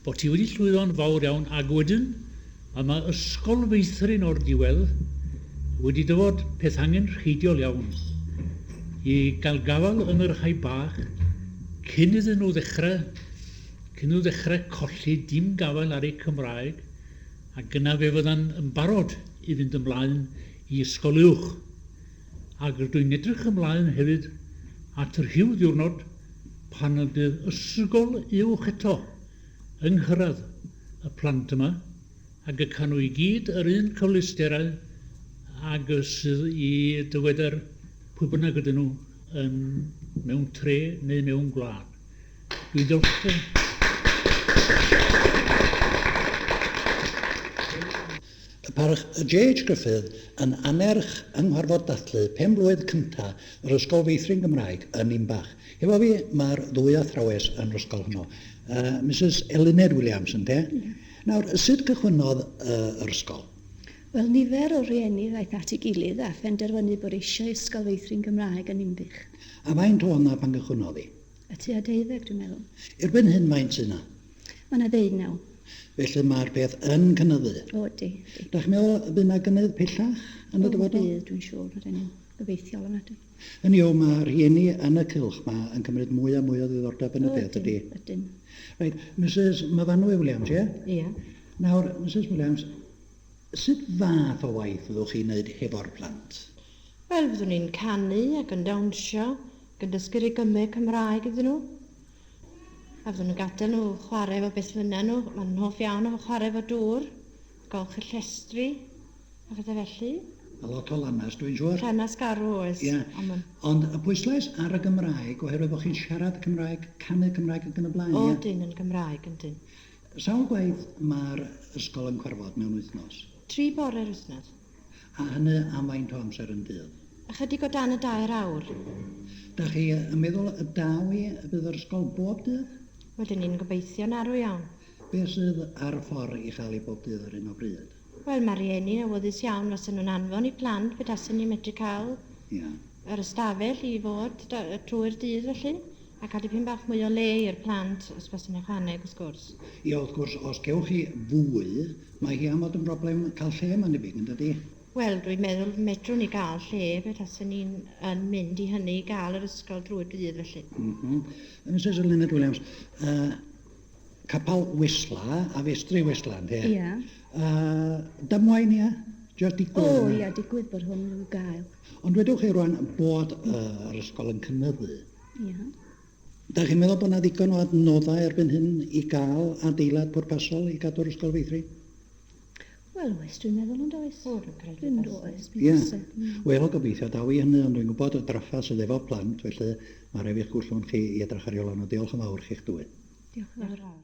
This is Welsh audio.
Bod hi wedi llwyddo'n fawr iawn ac wedyn a mae ysgol feithrin o'r diwedd wedi dyfod peth angenrheidiol iawn i gael gafael yn yr rhai bach cyn iddyn nhw ddechrau cyn nhw ddechrau colli dim gafael ar eu Cymraeg ac yna fe fyddan yn barod i fynd ymlaen i ysgol uwch. Ac rydw i'n edrych ymlaen hefyd at rhyw ddiwrnod pan y bydd ysgol uwch eto yng nghyrraedd y plant yma ac y can nhw i gyd yr un cyfleusterau ag sydd i dyweder pwy bynnag ydyn nhw yn mewn tre neu mewn gwlad. Dwi'n diolchgar. Y Parchg JH Gruffydd yn annerch yng nghyfarfod dathlu pen-blwydd cynta' yr Ysgol Feithrin Gymraeg yn Ninbach. Hefo fi mae'r ddwy athrawes yn yr ysgol honno. Uh, Misus Eluned Williams, ynte? Yeah. Nawr, sut cychwynnodd uh, yr ysgol? Wel, nifer o rieni ddaeth at ei gilydd a phenderfynu bod eisiau Ysgol Feithrin Gymraeg yn Ninbych. A faint oedd 'na pan gychwynnodd hi? A tua deuddeg, dwi'n meddwl. Erbyn hyn faint sydd 'na? Mae 'na ddeunaw. Felly mae'r peth yn cynyddu? O, ydy, ydy. Dach chi'n meddwl y bydd 'na gynnydd pellach yn y dyfodol? O, bydd, dwi'n siŵr. Rydyn ni'n gobeithiol ofnadwy. Hynny yw, mae rhieni yn y cylch 'ma yn cymryd mwy a mwy o ddiddordeb yn y peth, ydy? Ydyn. Reit, Misus Myfanwy Williams, ie? Ie. Nawr, Misus Williams, sut fath o waith fyddwch chi'n neud hefo'r plant? Wel, fyddwn ni'n canu ac yn dawnsio ac yn dysgu rhigymau Cymraeg iddyn nhw. A fyddwn yn gadael nhw chwarae efo beth fynna nhw. Maen nhw'n hoff iawn o chwarae efo dŵr, golchi llestri a phethau felly. A lot o lanast, dwi'n siŵr. Llanast garw, oes. Ie. Ond y pwyslais ar y Gymraeg, oherwydd bod chi'n siarad Cymraeg, canu Cymraeg ac yn y blaen, ie? O, dyn, yn Gymraeg, yndyn. Sawl gwaith mae'r ysgol yn cwarfod mewn wythnos? Tri bore'r wythnos. A hynny am faint o amser yn dydd? Ychydig o dan y dair awr. Dach chi yn meddwl y daw hi y bydd yr ysgol bob dydd? Wel, dyn ni'n gobeithio'n arw iawn. Be sydd ar y ffordd i chael hi bob dydd ar hyn o bryd? Wel, mae rhieni'n awyddus iawn fasen nhw'n anfon eu plant pe tasen ni'n medru cael yr ystafell i fod trwy'r dydd felly, a cael dipyn bach mwy o le i'r plant os fasen ychwaneg wrth gwrs. Ie, wrth gwrs, os gewch chi fwy, mae hi am fod yn broblem cael lle, mae'n debyg, yn dydi? Wel, dwi'n meddwl medrwn ni gael lle pe tasen ni'n yn mynd i hynny i gael yr ysgol drwy'r dydd felly. M-hm. Misus Eluned Williams, yy, Capel Wesla a Festri Wesla, ynte? Ia. Yy, damwain, ia? Jyst digwydd. O, ia, digwydd bod hwn i'w gael. Ond dwedwch chi rwan bod yr ysgol yn cynyddu. Ia. Dach chi'n meddwl bod 'na ddigon o adnoddau erbyn hyn i gael adeilad pwrpasol i gadw'r ysgol feithrin? Wel oes, dwi'n meddwl yn does? O, dwi'n credu Dwi'n byse. Oes, mi Ie. fyse. Mm. Wel, gobeithio daw i hynny, ond dwi'n gwybod y drafferth sydd efo plant, felly mae rhaid fi'ch gollwng chi i edrych ar 'u hola nhw. Diolch yn fawr chi'ch dwy. Diolch yn fawr. Diolch yn fawr.